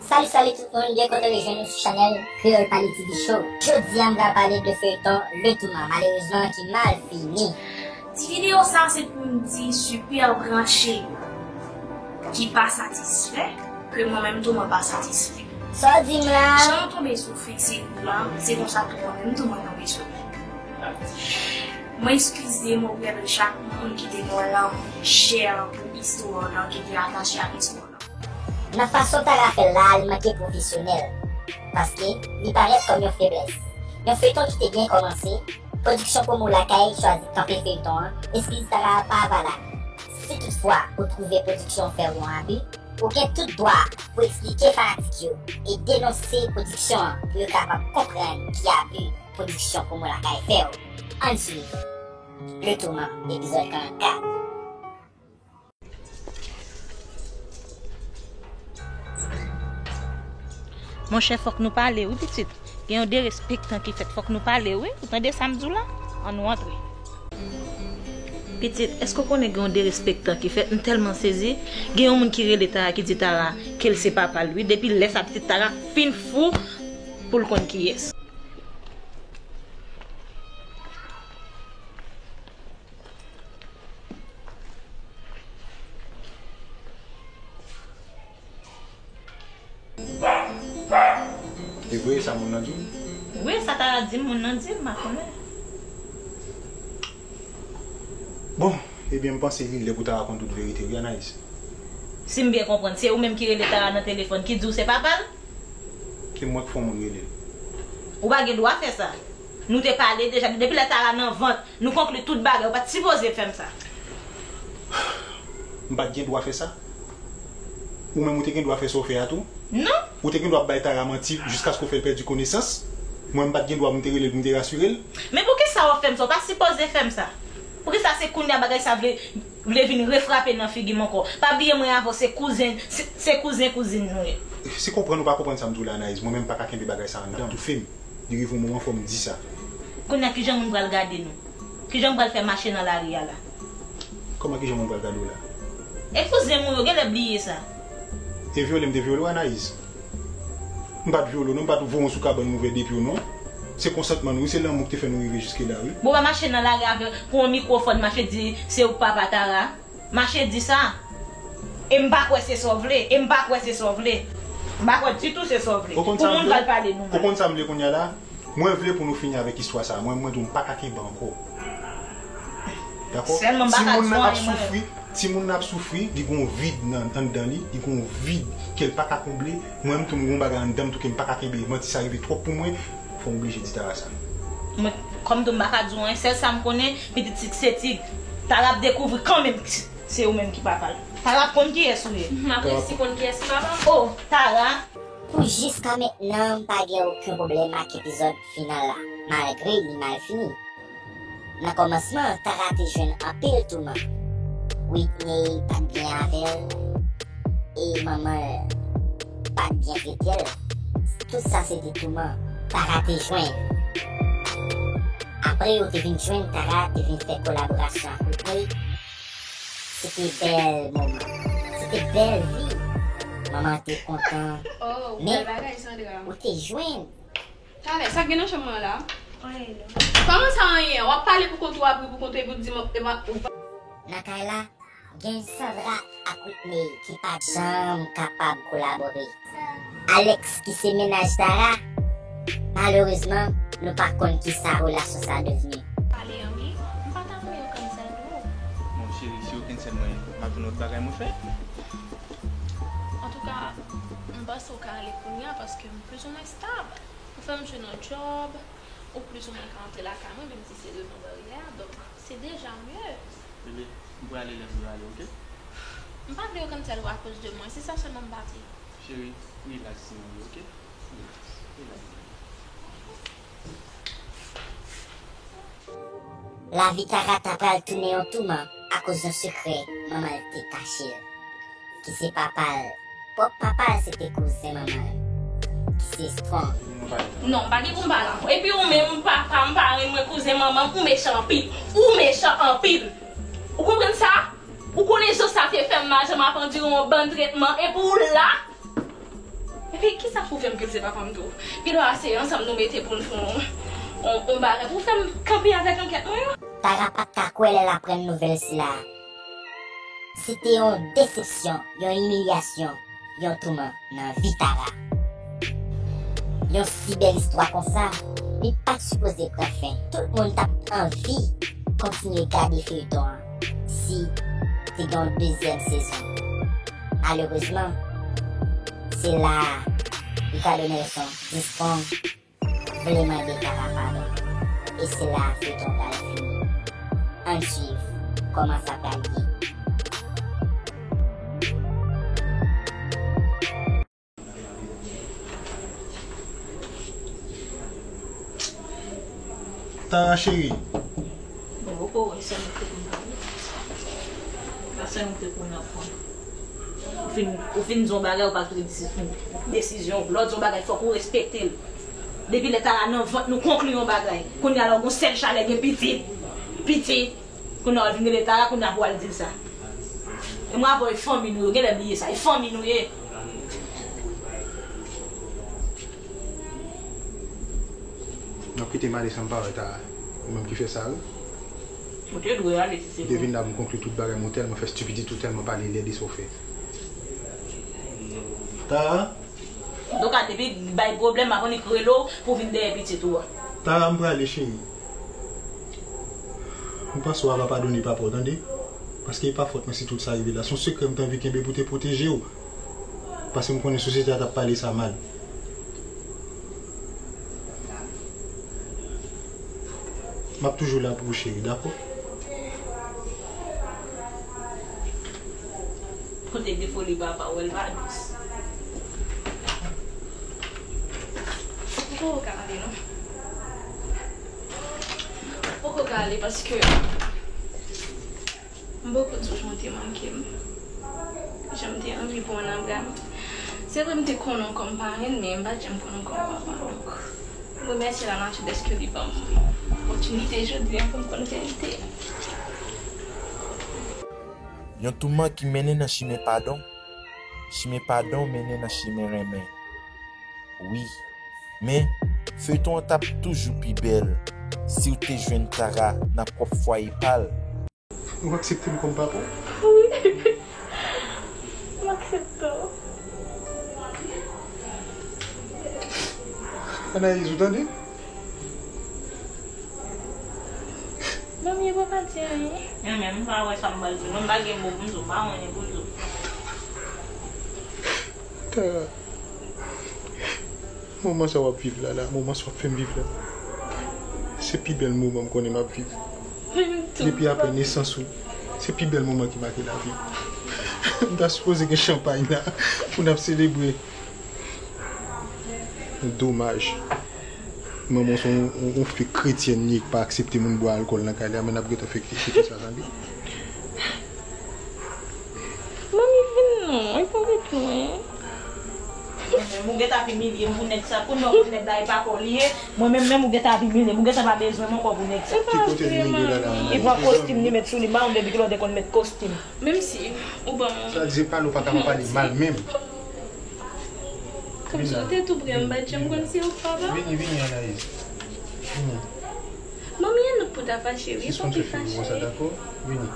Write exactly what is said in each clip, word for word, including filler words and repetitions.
Salut, salut tout moun, byen kontan rejwenn nou sou chanèl Kreyòl Pale T V Show. Jodi a m pral pale de feyton Le Tourment, malerezman ki mal fini. Ti videyo sa se pou m di sipè branche ki pa satisfè, ke mwen menm tou mwen pa satisfè. Sa w di m la? Jan w tonbe sou fen seri la, se konsa tou mwen menm tou mwen tonbe sou li. Mwen eskize m oprè de chak moun ki te gen yon lanmou chè pou istwa w lan, ki te atache ak istwa w lan. Nan fason Tara fè l la, li manke pwofesyonèl, paske li parèt kòm yon feblès. Yon feyton ki te byen kòmanse, pwodiksyon Promo Lakay chwazi kanpe feyton an, eskiz Tara a pa valab. Si toutfwa ou twouve pwodiksyon an fè w yon abi, ou gen tout dwa pou eksplike fanatik yo e denonse pwodiksyon an pou yo kapab konprann ki abi pwodiksyon Promo Lakay fè w. Ann swiv. Le Tourment, epizòd karannkat. Monchè, fòk nou pale wi, pitit. Gen yon derespektan ki fèt, fòk nou pale wi. Ou tande sa m di w la? Ann nou antre. Pitit, èske w konnen gen yon derespektan ki fèt? M tèlman sezi. Gen yon moun ki rele Tara, ki di Tara ke l se papa l wi. Depi lè sa, pitit, Tara fin fou pou l konn kiyès. E vre sa moun nan di w? Wi, sa Tara di m, moun nan di m, m pa konnen. Bon, ebyen, m panse li lè pou Tara konn tout verite wi, Anaïs. Si m byen konprann, se ou menm ki rele Tara nan telefòn, ki di w se papa l? Se mwen k fè yon moun rele l. Ou pa gen dwa fè sa. Nou te pale deja, depi lè Tara nan vant, nou konkli tout bagay, ou pa t sipoze fè m sa. M pa t gen dwa fè sa? Ou menm ou te gen dwa fè sa w fè a tou? Non. Ou te gen dwa ap bay Tara manti jiskaske w fè l pèdi konesans? Mwen, m pa t gen dwa pou m te rele l pou m te rasire l? Men poukisa w ap fè m sa? Ou pa sipoze fè m sa. Poukisa se kounye a bagay sa vle, vle vin refrape nan figi m ankò? Pa bliye mwen avè w se kouzen, se, se kouzen kouzin nou ye. Si konprann ou pa konprann sa m di w la, Anayiz, mwen menm m pa ka kenbe bagay sa anndan m. Toufe m. Li rive yon moman fò m di sa. Kounye a kijan moun pral gade nou? Kijan m pral fè mache nan lari a la? Kòman kijan moun pral gade w la? E kouzen m ou yo genlè bliye sa. E vyole m te vyole w, Anayiz? M pa t vyole w non, m pa t voye w sou kabann m ouvè de pye w non. Se konsantman nou wi, se lanmou ki te fè nou rive jiske la wi. Bon, w pa mache nan lari avè, pou yon mikwofòn mache di se ou k papa Tara. Mache di sa. E m pa kwè se sa w vle. E m pa kwè se sa w vle. M pa kwè ditou se sa w vle. Pou moun pral pale nou mal. Ou konn sa m vle kounye a la? Mwen vle pou nou fini avèk istwa sa a. Mwen, mwen di w m pa ka kenbe ankò. Dakò? Timoun nan ap soufri, timoun nan ap soufri, li gon vid nan, anndan li, li gon vid ke l pa ka konble. Mwen menm tou m gon bagay anndan m tou ke m pa ka kenbe. Manti sa rive twòp pou mwen. Fò m oblije di Tara sa. Mwen, kòm tou m pa ka di w anyen, sèl sa m konnen, pitit Sik se Tig. Tara ap dekouvri kanmenm se ou menm ki papa l. Tara ap konn kiyès ou ye. M ap resi konn kiyès ki papa m. O, Tara! Pou jiska mentnan, m pa gen okenn pwoblèm ak epizòd final la, malgre li mal fini. Nan kòmansman, Tara te jwenn anpil touman. Whitney pa t byen avè l, e manman l pa t byen trete l. Tout sa se te touman Tara te jwenn. Apre yo te vin jwenn Tara te vin fè kolaborasyon ak Whitney, se te bèl moman. Se te bèl vi. Manman te kontan. Men, ou te jwenn. Talè, sa k gen nan chanm mwen la? Anyen non. Kòman sa anyen? W ap pale pou kont ou, ap ri pou kont ou, epi w di m, e mwen, ou pa. Nan kay la, gen Sandra ak Whitney ki pa t janm kapab kolabore. Alex, ki se mennaj Tara, malerezman, nou pa konn kisa relasyon sa devni. Pale anpil, m pa ta vle yo cancel ou. Bon, cheri, si yo cancel mwen, m ap jwenn lòt bagay mwen fè. Antouka, m panse w ka ale kounye a paske m plizoumwen stab. Ou fè m jwenn yon djòb, ou plizoumwen ka antre lakay mwen, menm si se devan baryè a, donk, se deja mye. Bebe, m prale lè m dwe ale, oke? M pa vle yo cancel ou akoz de mwen, se sa sèlman m pa vle. Cheri, rilaks ti manmi, oke? Rilaks, rilaks. Lavi Tara ta pral tounen yon touman akoz yon sekrè manman l te kache l. Ki se papa l, pwòp papa l se te kouzen manman l, ki se Strong. Non, m pa gen pou m pale ankò. Epi ou menm, papa m, paran m, mwen, kouzen manman m, ou mechan anpil. Ou mechan anpil. Ou konprann sa? Ou konnen jan sa te fè m mal, jan m ap andire yon bann tretman, epi ou la. E Epi kisa pou fè m ke l se papa m tou? Pi lwen a se ansanm nou mete pou n fè yon, yon, yon bagay pou fè m kanpe avèk ankèt mwen an. Tara pa t ka kwè lè l aprann nouvèl sila a. Se te yon desepsyon, yon imilyasyon, yon touman nan vi Tara. Yon si bèl istwa konsa, li pa t sipoze pran fen. Tout moun t ap anvi kontinye gade feyton an si te gen yon dezyèm sezon. Malerezman, se la a Ricardo Nelson, Distrong, vle mande Tara padon. E se la a feyton pral fini. Ann swiv kòman sa pral ye. Tara cheri. Bon, ou ko wè sè nou te konn ap pran. Ou fin, ou fin di yon bagay, ou pa kite desi-, desizyon. Lè w di yon bagay, fòk ou respekte l. Depi lè Tara nan vant nou konkli yon bagay. Kounye a la, ou gon sèl chalè, gen pitit. Pitit. Kounye a, w al vin rele Tara, kounye a pou w al di l sa. E mwen avè w, e fanmi nou yo, genlè bliye sa. E fanmi nou ye. N ap kite m ale san m pa wè Tara. Ou menm ki fè sa, wi. Ou te dwe ale si se pou. M te vin la pou m konkli tout bagay, men ou tèlman fè stipidite, ou tèlman pale lèd, e sa w fè. Tara? Antouka, depi bay pwoblèm, m ap annik rele w pou w vin dèyè pitit ou a. Tara, m prale, cheri. M panse w ava padone papa w, tande? Paske e pa fòt mwen si tout sa rive la. Se yon sekrè m te anvi kenbe pou te pwoteje w. Paske m konnen sosyete a t ap pale sa mal. M ap toujou la pou ou, cheri, dakò? Kote defo li papa, wè l pa dous. Ou poko ka ale, non. Ou poko ka ale paske m poko di w jan w te manke m. Jan m te anvi pran w nan bra m. Se vre m te konnen w kòm parenn, men m pa t janm konnen w kòm papa. Donk, m remèsye lanati dèske li ban m opòtinite jodi a pou m konn verite a. Yon touman ki mennen nan chimen padon. Chimen padon mennen nan chimen renmen. Wi. Men, feyton an t ap toujou pi bèl si w te jwenn Tara nan pwòp fwaye pa l. Ou aksepte m kòm papa w? Wi. M aksepte w. Anayiz, ou tande? Manmi, ou pa di anyen. Men, men, m pa wè sa m pral di w. Non, m pa gen mo pou m di w, m pa wè anyen pou m di w. Tara. Moman sa w ap viv la, la, moman sa w ap fè m viv la, se pi bèl moman m konnen m ap viv. Depi apre nesans ou, se pi bèl moman ki make lavi m. M ta sipoze gen chanpay la pou n ap selebre. Domaj. Manman w se yon, yon, yon fek kretyèn li ye ki pa aksepte moun bwè alkòl nan kay li a, men n ap gentan fè kite sa, tande. Manmi, vin non, e pa ret lwen. Mwen menm, ou gentan ap imilye m pou nèg sa, pou nèg, pou nèg la, e pa kò li ye. Mwen menm, menm ou gentan ap imilye m, ou gentan pa bezwen m ankò pou nèg sa. Ki kote li gen la, la? Li pran kostim, li met sou li, m pa konn depi kilè w te konn met kostim. Menm si ou ban m. Sa di se pale, ou pa ka pa pale mal menm. Kòmsi ou te tou pre, m pa t janm konn se ou k papa. Vini, vini, Anayiz. Vini. Manmi, annik pou ta fache, wi, pa pi fache. Sispann fè figi konsa, dakò? Vini.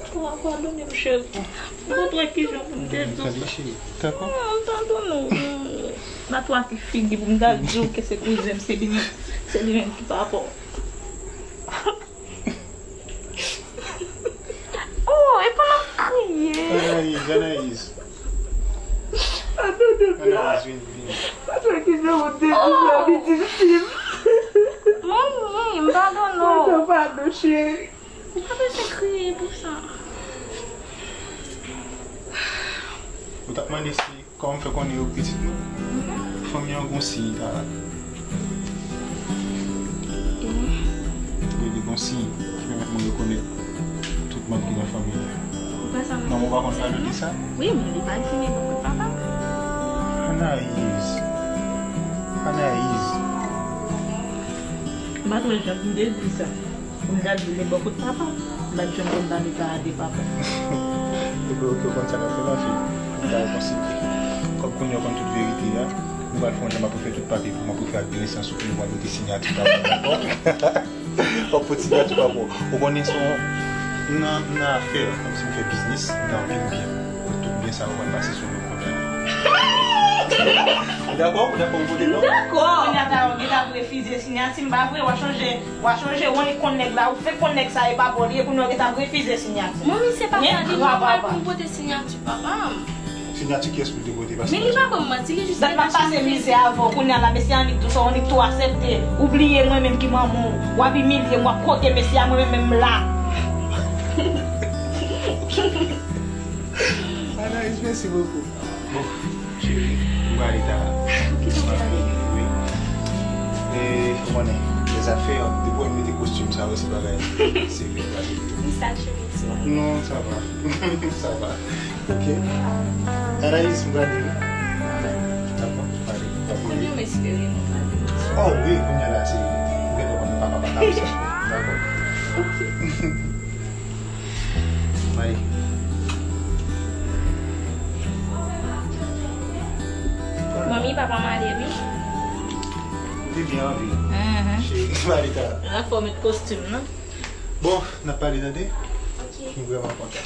Tara, padone m, cheri. M pa t wè kijan pou m te di w. Tande, cheri. Dakò? Non, m padone w. M pa t wè ki figi pou m ta di w ke se kouzen m, se li menm, se li menm ki papa w. Oh, e pa nan kriye. Anayiz, Anayiz. Anayiz, vini, vini. Papa, ki jan ou te di sa, pitit fi m? Manmi, m padone w. Padon, padon, cheri. Ou pa bezwen kriye pou sa. Ou t ap mande si Kòman m fè konnen yo pitit mwen? Fanmi an gon siy, Tara. Li, li gon siy ki pèmèt mwen rekonèt tout manm ki nan fanmi an. Ou pa sa mwen. Non, ou pa konn pale de sa? Wi, men li pa di men bò kot papa m. Anayiz. Anayiz. M pa t wè jan pou m te di sa. Pou m ta di men bò kot papa m. M pa t janm konn pale Tara de papa m. Ou konn sa k ap fè, ma fi? M ta konsidere. Kòm kounye a w konn tout verite a, nou pral fè yon jan, m ap refè tout papye pou mwen, pou fè ak de nesans ou, pou nou pral mete siyati pa mwen, dakò? W ap pot siyati pa mwen. Ou konnen se yon, m nan, m nan afè, kòmsi m fè biznis, m nan anpil byen. Tout byen sa yo pral pase sou non kounye a. Ou dakò? Ou dakò pou pote non? Dakò. Kounye a ta, ou gentan refize siyati, m pa vre, w a chanje. W a chonje, w annik konn nèg la, ou fenk konn nèg sa e pa pa w li ye, kounye a w gentan refize siyati. Manmi, se pa sa, li nòmal pou m pote siyati papa m. Siyati kiyès pou l te pote? Paske men li pa ban m manti, li jis gentan chanje. Dat m ap pase mizè avè w, kounye a la, mesye annik tou sa, w annik tou aksepte. Ou bliye mwen menm ki manman w, w ap imilye m, w ap kote mesye a, mwen menm, menm m la. Anaïs, merci beaucoup. Bon, cheri, m prale ta. Kisa w prale? Wi. E, ou konnen, lèzafè, depi w mete kostim sa yo, se bagay serye, bagay. Li sa cheri, ti mwen. Non, sa va. Sa va. Ok. Anaïs, m prale, wi. Dakò, m prale. Kounye a m espere nou prale. Oh, wi, kounye a la, se, ou gentan konn papa pa ka absent. Dakò. Ok. Mari. Manmi, papa m ale, wi. Ou te byen anvi. Mhm. Cheri, mari ta. L ap fè w met kostim nan. Bon, n ap pale, tande? Ok. M vrèman kontan.